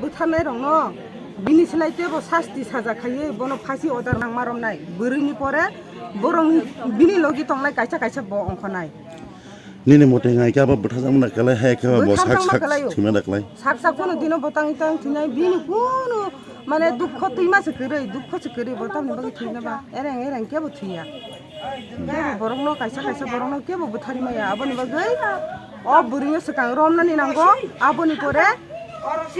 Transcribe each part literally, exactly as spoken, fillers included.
Bwtharnai rokno bini slai teibo sasti saja khaiwi bono phasi order nangma romnai. Bwrwini pore borokni bini logi tongnai kaisa kaisa bo ongkhornai. Nini mote ngai khe abo bwtharjakmano kwlai hai khe bo Bwthar sak tangma sak kwlaio. Thwima da kwlai. Sak sak phano dino bo tangwi tang thwinai bini kunu mane dukho twima se kwrwi, dukho se kwrwi bo tamni bagwi thwina ba. Ereng ereng kebo thwiya. Kebo borokno kaisa kaisa borokno kebo bwthari maya. Aboni bagwi o bwrwino swkang romnani nango. Aboni pore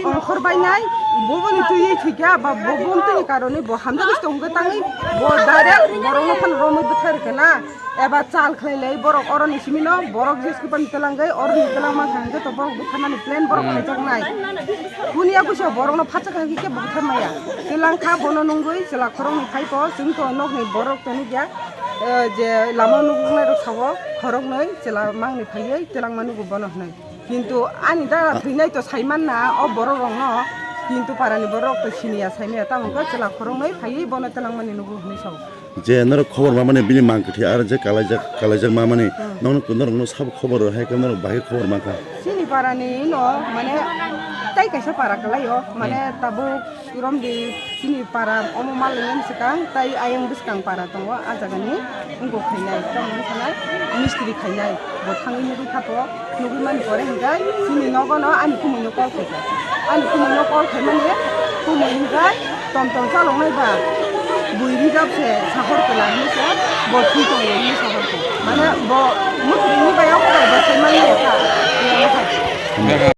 ongkhor bainai, boboni twi thwikha ba bo bomtwini karone bo hamjagwi tongkha tangwi bo direct borokno phano romwi bwthai rwkha na. Eba chal khlai lai borok oroni simino borok jeski pan twlangwi oroni twlangma kha hwnkhe to borok bwtharnani plan borok khaijaknai. Buni yagusa borokno phatsa kha hwnkhe kebo bwtharmaya. Twlangkha bono nungwi chwla khoroknwi phaipo chwng to nokni borok to nukya, eh, je lama nuknairok sao khoroknwi chwla mangni phaiwi twlangma nugo bono hwnwi. Kintu ani dara Ah. thwinai to saimanna o borok rokno, kintu parani borok to siniya saimaya tamo khe chwla khoroknwi phaiwi bono twlangmani nugo hwnwi sao. Je norok khobor mamani bini mang kwthwi aro je kalaijak, kalaijak mamani Hmm. nokno, norokno sabo khobor hai khe norok bahai khobor mankha. Chini parani no mane tai kaisa para kwlaio, mane Hmm. tabuk romdi chini para omo malwini swkang tai ayang bwskang para tongo, ah jagani wngkok khainai, tamo wngkha nai mistri khainai, bo thangwi nugwi kha to. Nugwi mani pore hwnkhe chini nogo no ani kumui no call khaikha. Ani kumui no call khaimani kumui hwnkhe tom tom chaloknai ba bui reserve se sahor kwla hinwi se bo thwi tongo hinwi sahor kha. Mane bo mwkhwini bai o kobai bo saimani ya kha.